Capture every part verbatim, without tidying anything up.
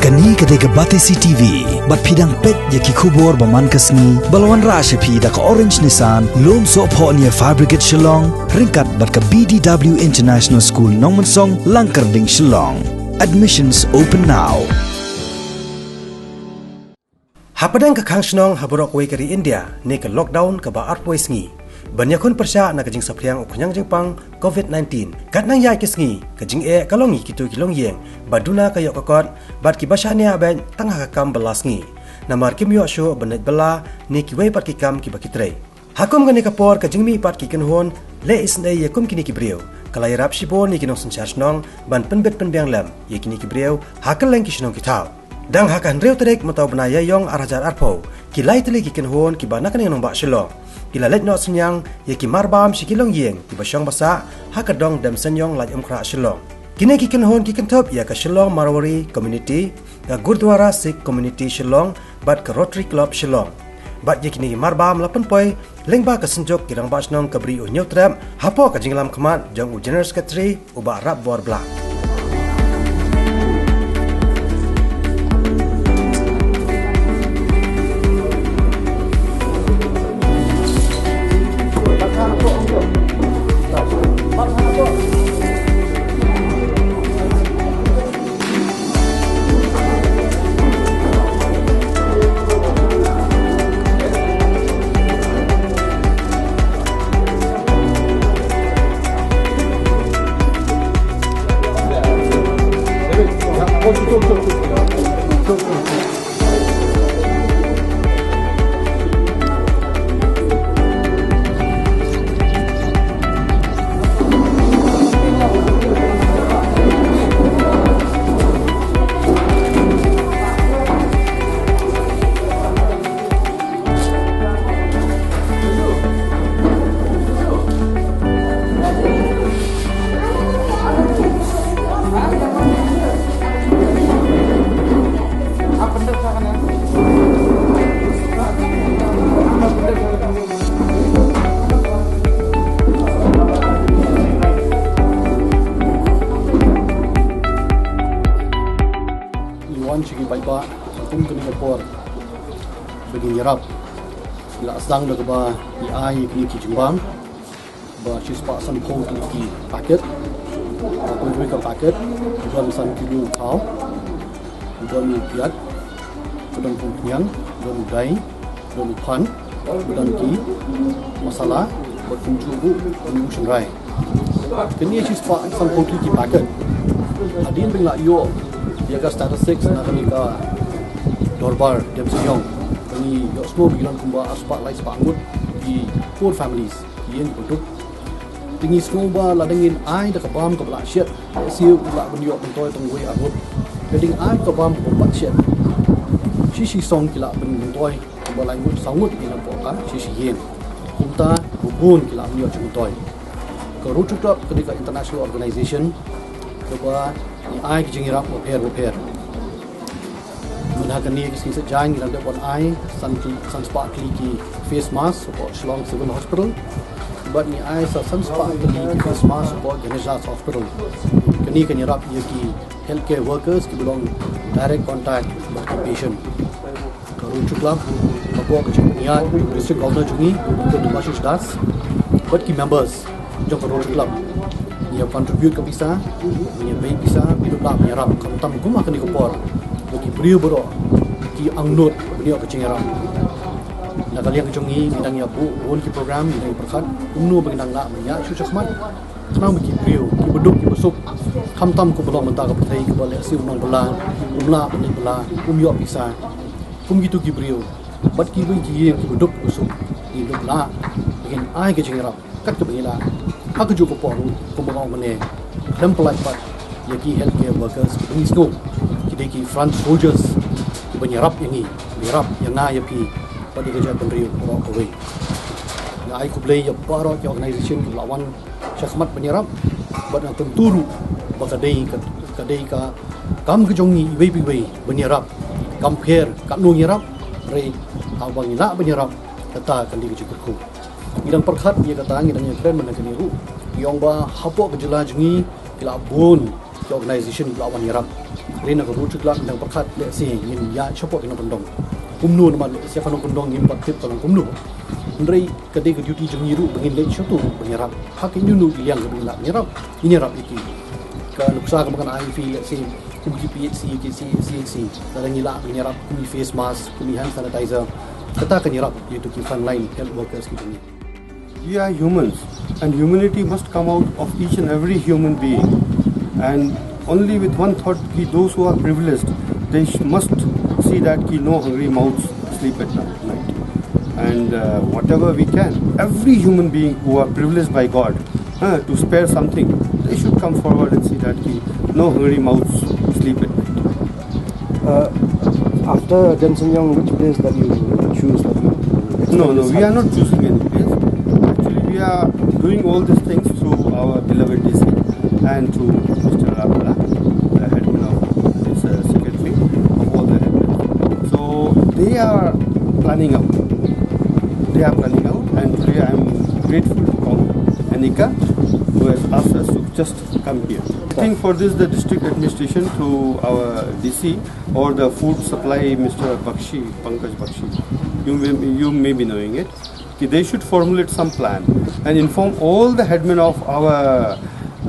Kane ka dei ka Batesi T V, bad phi dang peit ïa ki khubor ba man ka sngi, ba la wanrah sha phi da ka Orange Nissan, Lumsohphoh near Fire Brigade Shillong, ryngkat bad ka B D W International School Nongmensong, Langkyrding, Shillong. Admissions open now. Hapdeng ka khang shnong ha baroh kawei ka ri India, ne ka lockdown kaba arphew sngi. Ban ïakhun pyrshah na ka jingsaphriang u khñiang jingpang COVID nineteen. Katba nang ïaid ka sngi, ka jingeh ka long ïa kito ki longïing ba duna ka ïoh ka kot, bad kiba shaniah beit tang ha ka kam ba la sngi. Namar kim ïoh shuh ban leit bylla ne kiwei pat ki kam kiba ki trei. Ha kum kane ka por ka jingmihpat ki kynhun leh isynei ïa kum kine ki briew, ka la ïarap shibun ïa ki nongsynshar shnong ban pynbit pynbiang lem ïa kine ki briew ha kylleng ki shnong ki thaw. Dang ha ka hynriew tarik mynta u bnai Ïaïong ar hajar arphew, ki lai tylli ki kynhun kiba na ka nongbah Shillong, ki la leit noh synñiang ïa ki marbam sha ki longïing kiba shong ba sah ha ka dong Demseiniong, Laitumkhrah, Shillong. Kine ki kynhun ki kynthup ïa ka Shillong Marwari Community, ka Gurdwara Sikh Community Shillong, bad ka Rotary Club Shillong. Bad ïa kine ki marbam la pynpoi lyngba ka synjuk ki rangbah shnong ka Bri u Hynñiewtrep, hapoh ka jingïalam khmat jong u General Secretary, u Bah Rapbor Blah. Ngi wan sha ki paidbah kum kane ka por ba ngin ïarap. Ngi la sdang da kaba ngi ai kine ki jingbam ba shispah sanphew tylli ki packet. Ba kumjuh ka packet, don san kilo u phaw, don u piat, don kumkhñiang, don u dai, don u phan, don ki masala, bad kumjuh ruh don u shynrai. Kine shispah sanphew tylli ki packet. Hadien ba ngi la ïoh ïa ka statistics na kane ka dorbar Demseiniong, ba ngi ïohsngew ba ki don kumba arspah laispah ngut ki poor families, ki ïing kiba duk. Te ngi sngew ba lada ngin ai da ka bam kaba lah shet, lehse u lah ban ïoh myntoi tang wei ar ngut. Lada ngin ai ka bam kaba bad shet, shi shi song ki lah ban myntoi ba lai ngut saw ngut, ki nang pok ka shi shi ïing. Kumta bun ki lah ban ïoh jingmyntoi. Ka Rotary Club ka dei ka international organization kaba ngi ai ki jingïarap bapher bapher. Mynta ha kane ka sngi Saitjaiñ ngi dang dep ban ai san tylli, san spah tylli ki face mask hapoh Shillong Civil Hospital. Bad ngi ai sa san spah tylli ki face mask hapoh Ganesh Das Hospital. Kane kan ïarap ïa ki healthcare workers kiba long direct contact bad ki patient. Ka Rotary Club, hapoh ka jingpynïaid jong u District Governor jong ngi, Doctor Debashish Das, bad ki members jong ka Rotary Club, ngi ïa contribute ka pisa, ngi ïa pei pisa, pynlong ïarap, khamtam kum ha kane ka por ba ki briew baroh ki angnud ban ïoh ka jingïarap. Na ka liang ka jong ngi, ngi dang ïa buh bun ki program, ngi dang ïa pyrkhat kumno ba ngi dang lah ban ïaid shuh shakhmat. Khnang ba ki briew kiba duk kiba suk, khamtam kumba long mynta ka pyrthei kaba lehse u nongbylla um lah ban leit bylla, um ïoh pisa, kum kito ki briew bad kiwei ki ïing kiba duk kiba suk, ki duk lah ba kin ai ka jingïarap kat kaba ngi lah. Ha kajuh ka por ruh, kumba nga ong mynne, khlem pynlait pat ïa ki healthcare workers kiba ngi sngew ki dei ki front soldiers kiban ïarap ïa ngi, ïarap ïa nga ïa phi bad ïa ka jaitbynriew baroh kawei. Nga ai khublei ïa baroh ki organization kiba la wan shakhmat ban ïarap, bad nga kyntu ruh ba ka dei ka, ka dei ka kam ka jong ngi iwei pa iwei ban ïarap. Kam pher katno ngi ïarap, hynrei haba ngi lah ban ïarap, kata kan dei ka jingkyrkhu. Ngi dang pyrkhat ïa kata, ngi dang ïakren mynta kane ruh. Ngi ong ba hapoh ka jylla jong ngi ki la bun Ki organization ki la wan ïarap. Hynrei na ka Rotary Club ngi dang pyrkhat lehse ngin ïa support ïa ka nongkyndong. Kumno namar lehse ka nongkyndong ngim pat tip ka long kumno. Hynrei ka dei ka duty jong ngi ruh ba ngin leit sha uto ban ïarap. Ha ki hynñiew hynñiew ki liang kaba ngin lah ban ïarap, ngin ïarap ïa ki. Ka nuksa kaba ngan ai ïa phi lehse kum ki P H C, ki C H C, lada ngi lah ban ïarap kum ki face mask, kum ki hand sanitizer. Kata kan ïarap ïa kito ki frontline health workers ki jong ngi. We are humans, and humanity must come out of each and every human being. And only with one thought, ki those who are privileged, they sh- must see that ki no hungry mouths sleep at night. And uh, whatever we can, every human being who are privileged by God uh, to spare something, they should come forward and see that ki no hungry mouths sleep at night. Uh, after Densenyong, which place that you choose that you No, no, we are not choosing any place. Actually, we are doing all these things through our beloved D C and through Mister Abdullah, the headman of this uh, secretary of all the headmen. So they are planning out. They are planning out, and today I am grateful to Kong Anika, who has asked us to just come here. I think for this, the district administration through our D C or the food supply Mister Bakshi, Pankaj Bakshi, you may, you may be knowing it. They should formulate some plan and inform all the headmen of our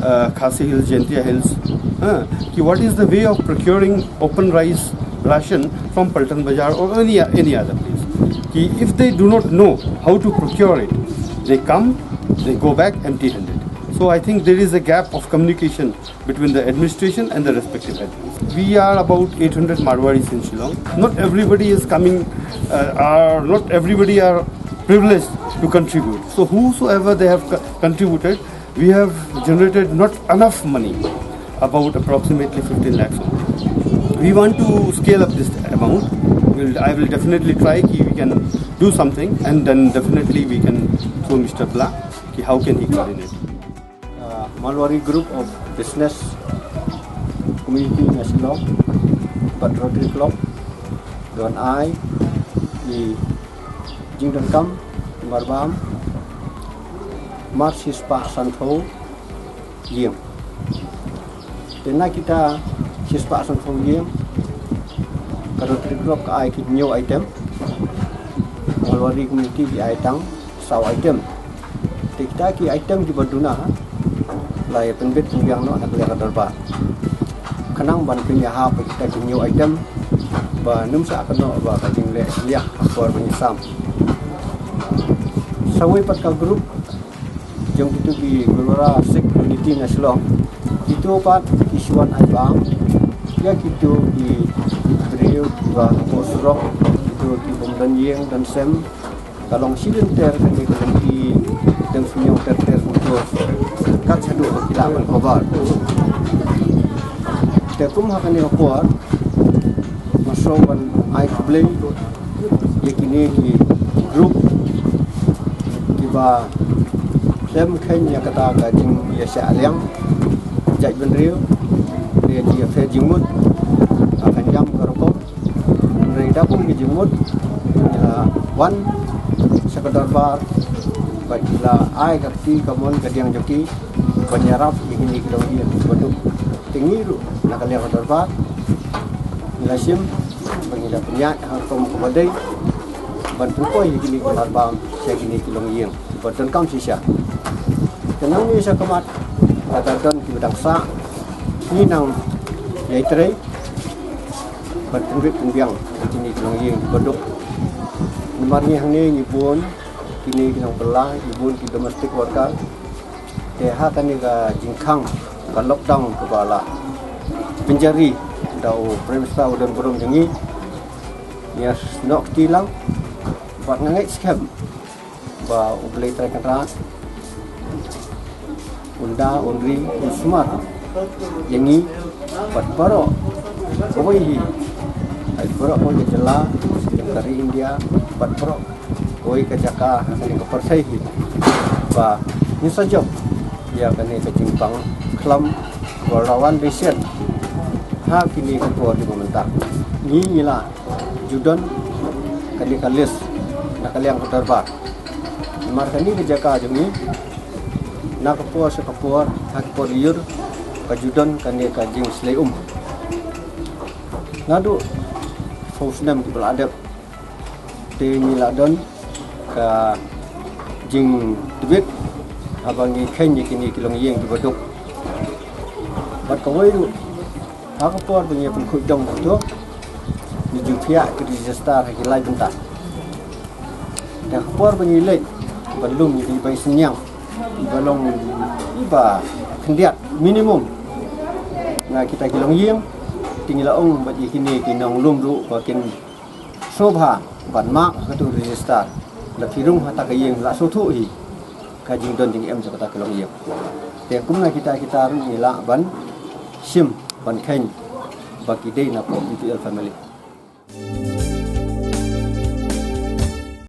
uh, Khasi Hills, Jaintia Hills, uh, what is the way of procuring open rice ration from Paltan Bazar or any, any other place. If they do not know how to procure it, they come, they go back empty handed. So I think there is a gap of communication between the administration and the respective headquarters. We are about eight hundred Marwaris in Shillong. Not everybody is coming, uh, are not everybody are privileged to contribute. So whosoever they have co- contributed, we have generated not enough money, about approximately fifteen lakhs only. We want to scale up this amount. We'll, I will definitely try ki we can do something, and then definitely we can show Mister Blah ki how can he coordinate. Uh, Marwari Group of Business Community na Shillong bad Rotary Club don ai i jingdonkam marbam mar shispah sanphew ïing. Te na kita shispah sanphew ïing ka Rotary Club ka ai ki hynñiew item. Marwari Community ki ai tang saw item. Te kita ki item kiba duna la ïa pynbit pynbiang noh na ka liang ka dorbar. Khnang ban pynïahap ïa kita ki hynñiew item ba ym shah kynnoh ba ka jingleh shiliang ha por ba ngi sam. Sawei pat ka group jong kito ki Gurdwara Sikh Community na Shillong, kito pat ki shu wan ai bam ïa kito ki briew kiba hapoh surok, kito ki bym don ïing don sem. Ka long shi lynter kane ka lynti dang shu ñiew ter ter kumto kat shaduh ba ki lah ban cover. Te kum ha kane ka por nga shu ban ai khublei ïa kine ki group kiba khlem kheiñ ïa kata ka jingïashah liang, jait bynriew, ne jingïapher jingmut ha ka niam ka rukom. Hynrei da kum ki jingmut ki la wan sha ka dorbar bad ki la ai ka kti kamon ka diang jong ki ban ïarap ïa kine ki longïing kiba duk. Te ngi ruh na ka liang ka dorbar ngi la shim ba ngi la pynïaid ha ka rukom kaba dei ban pynpoi ïa kine ki marbam sha kine ki longïing kiba donkam shisha. Te nangne sha khmat lada don kiba dang sah ngi nang ïai trei ban pynbit pynbiang ïa kine ki longïing kiba duk. Namar ngi hangne ngi bun kine ki nongbylla, ngi bun ki domestic worker. Te ha kane ka jingkhang ka lockdown kaba la pynjari da u Prime Minister u don burom jong ngi, ngi ïa snoh kti lang bad nga ngeit skhem ba U Blei Trai Kynrad un da un ri un sumar ïa ngi bad baroh kawei hi, ai baroh kawei ka jylla jong ka ri India bad baroh kawei ka jaka ha kane ka pyrthei hi ba ngin sa jop ïa kane ka jingpang khlam ba la wan dei shen ha kine ki por kiba mynta. Ngi ngi la ju don kane ka list na ka liang ka dorbar. Namar kane ka jaka jong ngi na ka por sha ka por ha ki por lyiur Ka ju don kane ka jingslei um. Naduh phew snem kiba la dep, te ngi la don ka jingtbit haba ngi kheiñ ïa kine ki longïing kiba duk. Bad kawei ruh, ha ka por ba ngi pynkhuid dong hato, ngi ju thiah ki register ha ki lai bynta. Te ha ka por ba ngi leit ban lum ïa ki bai synñiang, iba long iba khyndiat minimum na kita ki longïing, te ngi la ong bad ïa kine ki nonglum ruh ba kin sngewbha ban mark ha katu register. Lada phi rung ha kata ka ïing la sngewthuh hi ka jingdon jingem jong kata ka longïing. Te kumno kita kita ruh ngi lah ban shim ban kheiñ ba ki dei na ka B P L family.